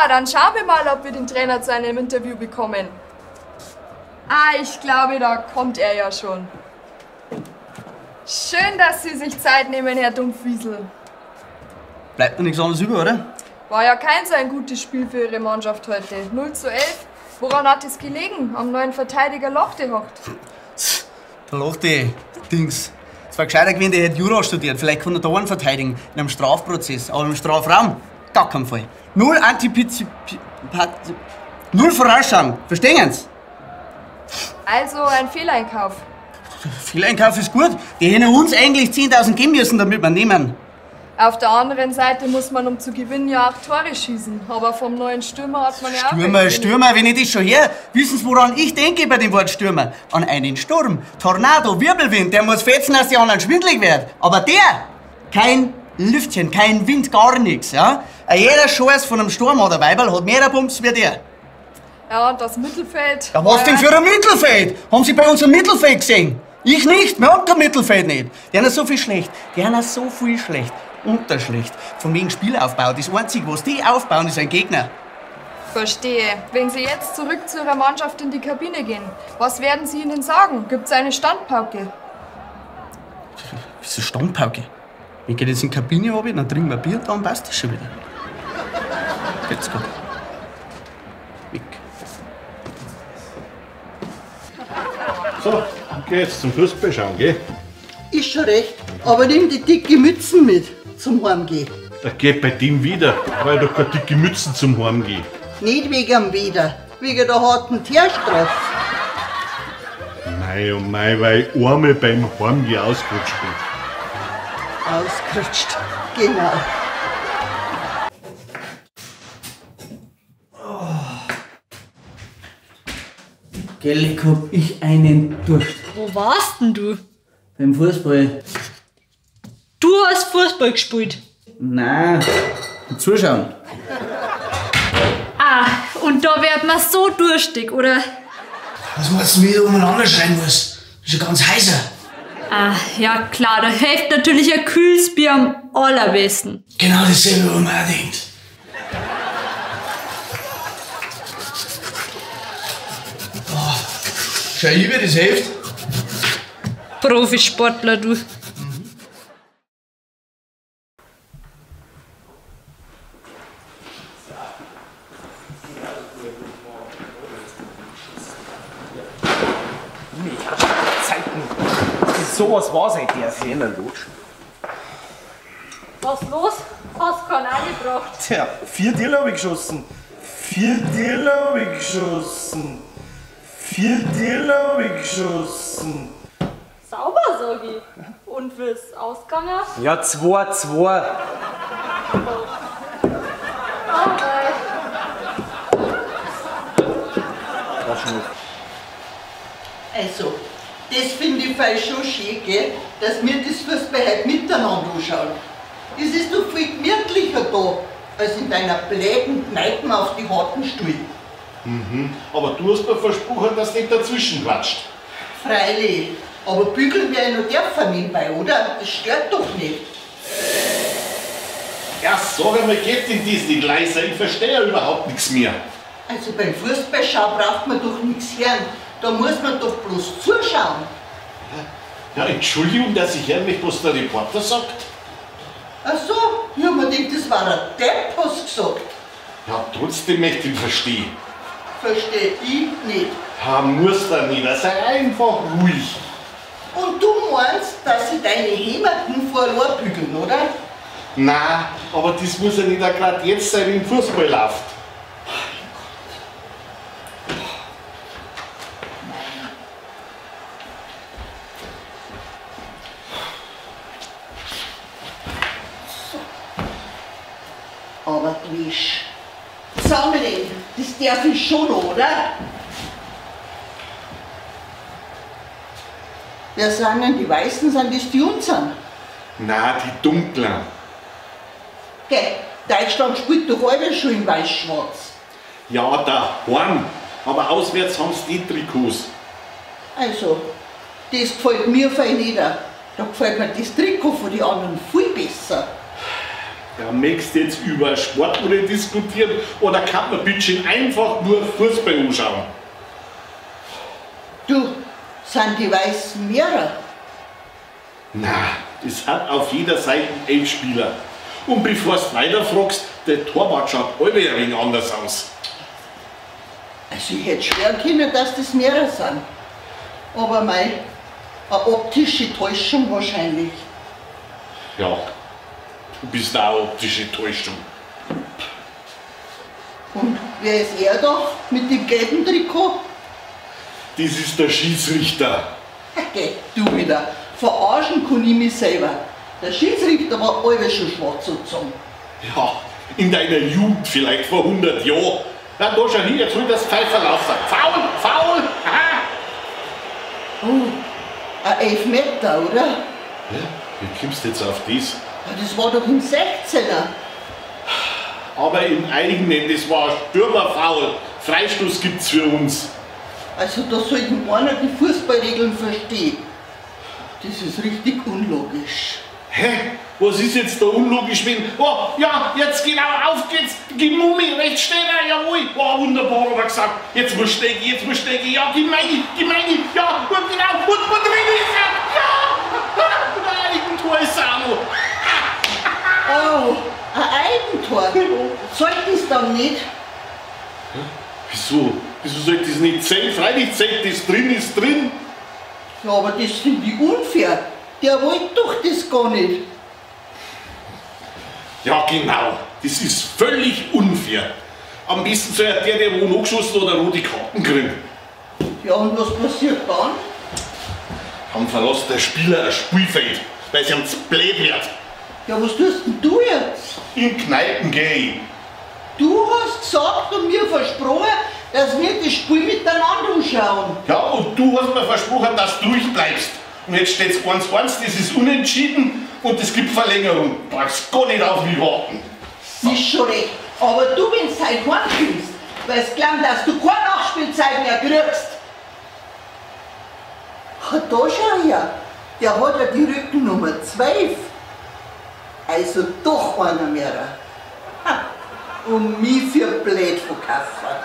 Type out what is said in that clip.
Ja, dann schauen wir mal, ob wir den Trainer zu einem Interview bekommen. Ah, ich glaube, da kommt er ja schon. Schön, dass Sie sich Zeit nehmen, Herr Dumpfwiesel. Bleibt noch nichts anderes über, oder? War ja kein so ein gutes Spiel für Ihre Mannschaft heute. 0:11. Woran hat es gelegen? Am neuen Verteidiger Lochtehocht. Der Lochte, Dings. Es war gescheiter gewesen, der hätte Jura studiert. Vielleicht kann er da einen verteidigen. In einem Strafprozess. Aber im Strafraum? Gar keinen Fall. Null Antipizip... Null Vorausschauen. Verstehen Sie? Also ein Fehleinkauf. Fehleinkauf ist gut. Die hätten uns eigentlich 10.000 geben müssen, damit wir nehmen. Auf der anderen Seite muss man, um zu gewinnen, ja auch Tore schießen. Aber vom neuen Stürmer hat man ja auch... Stürmer, Stürmer, wenn ich das schon höre, wissen Sie, woran ich denke bei dem Wort Stürmer? An einen Sturm, Tornado, Wirbelwind, der muss fetzen, dass die anderen schwindelig werden. Aber der, kein Lüftchen, kein Wind, gar nichts. Ja? Jeder Scheiß von einem Sturm oder Weiberl hat mehr Bums wie der. Ja, und das Mittelfeld... Ja, was denn für ein Mittelfeld? Haben Sie bei uns ein Mittelfeld gesehen? Ich nicht, wir haben kein Mittelfeld nicht. Die haben so viel schlecht, die haben so viel schlecht. Unterschlecht. Von wegen Spielaufbau. Das Einzige, was die aufbauen, ist ein Gegner. Verstehe. Wenn Sie jetzt zurück zu Ihrer Mannschaft in die Kabine gehen, was werden Sie ihnen sagen? Gibt's eine Standpauke? Wieso Standpauke? Wir gehen jetzt in die Kabine runter, dann trinken wir Bier, dann passt das schon wieder. Geht's gut. Weg. So, geh jetzt zum Fußball schauen, gell? Ist schon recht, aber nimm die dicke Mützen mit zum Heimgehen. Da geht bei dem wieder, weil ich doch keine dicke Mützen zum Heimgehen. Nicht wegen dem Wieder, wegen der harten Tierstrafe. Mei oh mei, weil ich einmal beim Heimgehen ausgerutscht bin. Ausgerutscht, genau. Oh. Gell, hab ich einen Durst. Wo warst denn du? Beim Fußball. Du hast Fußball gespielt? Nein, zuschauen. Ah, und da wird man so durstig, oder? Was meinst du, wie ich da umeinander schreien muss? Das ist ja ganz heißer. Ah, ja klar, da hilft natürlich ein kühles Bier am allerbesten. Genau dasselbe, was man auch denkt. Oh, schau ich, wie das hilft. Profisportler, du. Ich hab schon Zeiten. Sowas war seit der Fernerlutsch. Was los? Hast keinen eingebracht. Tja, 4 Dirl hab ich geschossen. 4 Dirl hab ich geschossen. 4 Dirl hab ich geschossen. Sauber, sag ich. Und wie ist ausgegangen? Ja, 2-2. Oh. Also, das finde ich fein schon schön, gell? Dass wir das Fußball heute miteinander anschauen. Es ist doch viel gemütlicher da, als in deiner bläden Kneipe auf die harten Stuhl. Mhm, aber du hast mir versprochen, dass du nicht dazwischen quatscht. Freilich, aber bügeln wir ja noch dürfen nebenbei, oder? Das stört doch nicht. Ja, sag einmal, geht denn das nicht leiser? Ich verstehe ja überhaupt nichts mehr. Also beim Fußballschauen braucht man doch nichts hören. Da muss man doch bloß zuschauen. Ja, Entschuldigung, dass ich hören möchte, was der Reporter sagt. Ach so, ich hab mir gedacht, das war ein Depp, hast du gesagt. Ja, trotzdem möchte ich ihn verstehen. Verstehe ich nicht. Ja, muss da nicht, sei einfach ruhig. Und du meinst, dass sie deine Hämaten vor allein bügeln, oder? Nein, aber das muss ja nicht auch gerade jetzt sein, wenn Fußball läuft. Aber die Wäsche zusammenlegen, das darf ich schon, oder? Wer sind denn die Weißen? Sind das die unseren? Nein, die Dunklen. Gell, Deutschland spielt doch alle schon in Weiß-Schwarz. Ja, daheim. Aber auswärts haben sie die Trikots. Also, das gefällt mir fein nicht. Da gefällt mir das Trikot von den anderen viel besser. Ja, möchtest du jetzt über Sport oder diskutieren oder kann man bitte einfach nur Fußball anschauen? Du, sind die Weißen mehrer? Na, es hat auf jeder Seite 11 Spieler. Und bevor du weiterfragst, der Torwart schaut alle ein wenig anders aus. Also ich hätte schwören können, dass das mehrer sind. Aber mei, eine optische Täuschung wahrscheinlich. Ja, du bist auch eine optische Täuschung. Und wer ist er da mit dem gelben Trikot? Das ist der Schiedsrichter. Geh, du wieder. Verarschen kann ich mich selber. Der Schiedsrichter war alle schon schwarz sozusagen. Ja, in deiner Jugend vielleicht vor 100 Jahren. Na, da schau hin, jetzt hol das Pfeiferl raus. Faul, faul! Aha. Oh, ein Elfmeter, oder? Ja, wie kommst du jetzt auf das? Ja, das war doch im 16er. Aber im eigenen, das war ein Stürmerfoul. Freistoß gibt's für uns. Also da sollten einer die Fußballregeln verstehen. Das ist richtig unlogisch. Hä? Was ist jetzt da unlogisch, wenn... Oh, ja, jetzt genau, auf geht's! Gib Mummi, rechts steht er, jawohl! Oh, wunderbar, hat er gesagt. Jetzt muss steigen, ja, gib meine, ja, und genau, und drin ist er! Ja! Und ein Eigentor ist er auch noch. Oh, ein Eigentor? Sollten es dann nicht? Wieso? Wieso sollte das nicht zählen? Freilich zählt das drin, ist drin. Ja, aber das finde ich unfair. Der wollte doch das gar nicht. Ja, genau. Das ist völlig unfair. Am besten soll ja der, der wo nachgeschossen oder rote Karten kriegt. Ja, und was passiert dann? Dann verlässt der Spieler ein Spielfeld, weil es ihm zu blöd wird. Ja, was tust denn du jetzt? In Kneipen geh ich. Du hast gesagt und mir versprochen, dass wir das Spiel miteinander anschauen. Ja, und du hast mir versprochen, dass du ruhig bleibst. Und jetzt steht's 1-1, das ist unentschieden und es gibt Verlängerung. Du brauchst gar nicht auf mich warten. So. Ist schon recht. Aber du, wenn du heute heimkommst, weil es glauben, dass du keine Nachspielzeit mehr kriegst. Ha, da schau her, der hat ja die Rückennummer 12. Also doch einer mehr. Ha, und mich für blöd verkaufen.